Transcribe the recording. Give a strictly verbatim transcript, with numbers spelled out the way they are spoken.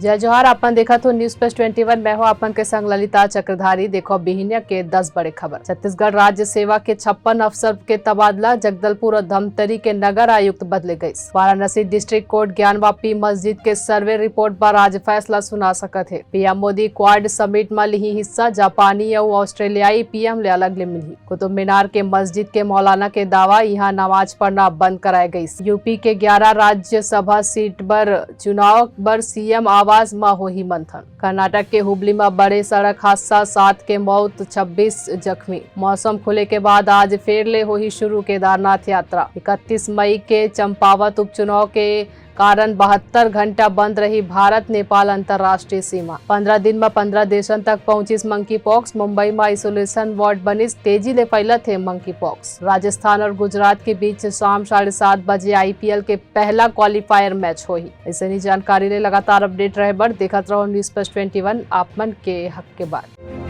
जय जोहार, आपन देखत हो News Plus twenty one, मैं हो आपन के संग ललिता चक्रधारी। देखो बिहिनिया के दस बड़े खबर। छत्तीसगढ़ राज्य सेवा के छप्पन अफसर के तबादला, जगदलपुर और धमतरी के नगर आयुक्त बदले गइस। वाराणसी डिस्ट्रिक्ट कोर्ट ज्ञानवापी मस्जिद के सर्वे रिपोर्ट पर आज फैसला सुना सकत हे। पीएम मोदी क्वाड समिट म लिही हिस्सा, जापानी अउ ऑस्ट्रेलियाई पीएम ले अलग ले मिलही। कुतुब मीनार के मस्जिद के मौलाना के दावा, इहां नमाज पढ़ना बंद कराए गइस। यूपी के ग्यारह राज्यसभा सीट बर चुनाव बर सीएम आवास म होही मंथन। कर्नाटक के हुबली म बड़े सड़क हादसा, सात के मौत, छब्बीस जख्मी। मौसम खुले के बाद आज फेर ले होही शुरू केदारनाथ यात्रा। इकतीस मई के चंपावत उपचुनाव के कारण बहत्तर घंटा बंद रही भारत नेपाल अंतर्राष्ट्रीय सीमा। पंद्रह दिन म पंद्रह देशन तक पहुंचिस मंकी पॉक्स। मुंबई म आइसोलेशन वार्ड बनिस, तेजी ले फैलत हे मंकी पॉक्स। राजस्थान और गुजरात के बीच शाम साढ़े सात बजे आईपीएल के पहला क्वालिफायर मैच होही। अइसने जानकारी ले लगातार अपडेट रहे बर देखत रहो News Plus twenty one, आप मन के हक के बात।